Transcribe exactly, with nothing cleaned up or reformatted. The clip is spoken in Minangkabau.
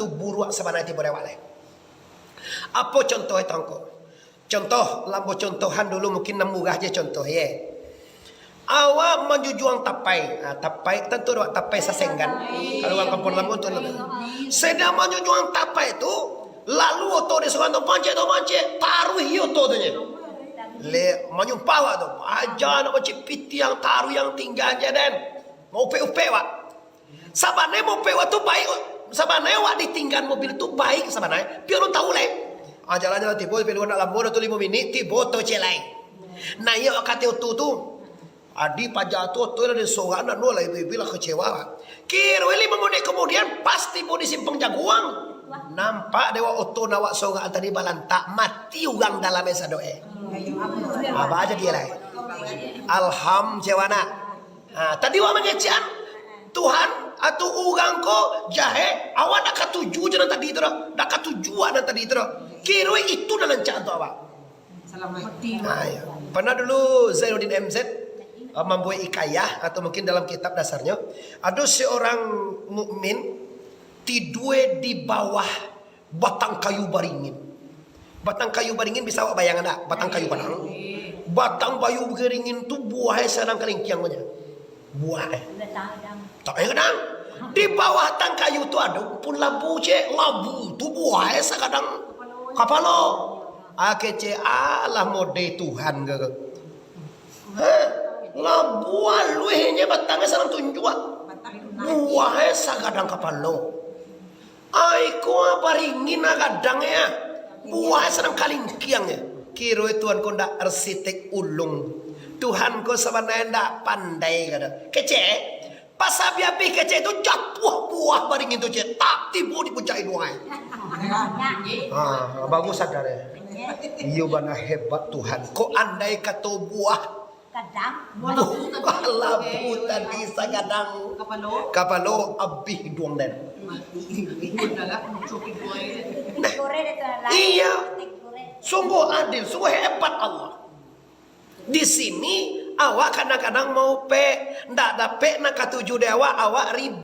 buruak sabananyo tibo di awak lai. Apo contoh itu angko? Contoh, lambo contohan dulu, mungkin nan murah je contoh, ye. Awak manjujuang tapai. Ah, tapai, tantu awak tapai sasenggan. Kalau urang kampuang lambo tu, sadang manjujuang tapai tu, lalu oto di surang tu mancek, tu mancek, taruih oto tu nyo. Le, manyumpah awak tu. Aja nak mancik pitiang, taruih nan tinggi je den. Maupek-upek awak. Sabananyo maupek awak tu baik, sabananyo awak ditinggaan mobil tu baik sabananyo. Pian alun tahu lai. Ah, jalan-jalan tibo, pian nak lambo dah tu limo minik, tibo oto ciek lai. Naiak ka ateh oto tu. Adi paja tu oto lah disorang, nak nulah ibu-ibu lah kecewa. Kiro limo minik kamudian, pas tibo di Simpang Jaguang. Nampak dek awak oto nan awak sorang tadi balantak, mati urang dalam es sadok eh. Abah aja dia lai. Alham cewa nak. Ha, tadi awak mangecekan Tuhan atau urang ko jahek, awak dak katuju je nan tadi tu doh. Dak katuju awak nan tadi tu doh. Kiro itu nan rancak tu awak. Salamat. Ha, iyo. Pernah dulu Zainuddin M Z, ah, mambuek hikayah atau mungkin dalam kitab dasarnyo, ado seorang mukmin tidua di bawah batang kayu baringin. Batang kayu baringin bisa awak bayangkan dak? Batang kayu padang. Batang kayu baringin tu buah e sadang kalingkiang banyak. Buah e. Tak payah gadang. Di bawah batang kayu tu ado pun labu ciek. Labu tu buah e sagadang kapalo. Ah, kecek, alah mode Tuhan ke. Ha? Labu aluih nyo batang e sadang tunjuak. Buah e sagadang kapalo. Ai ko baringin gadang e, buah e sadang kalingkiang e. Kiro e Tuhan ko ndak arsitek ulung. Tuhan ko sabananyo ndak pandai kado. Kecek, pas abih-abih kecek tu jatuah buah baringin tu, cek. Tak tibo di puncak iduang e. Ha, bagus sadar e. Iyo bana hebat Tuhan. Kok andai kato buah Gadang. Buah labu tadi sagadang kapalo. Kapalo abih iduang den. Mati. Iduang dalam muncul iduang. Nah, goreng itu lah. Iya. Goreng. Sungguh adil, sungguh hebat Allah. Di sini awak kadang-kadang maupek, ndak dapek nan katuju dek awak, awak ribut.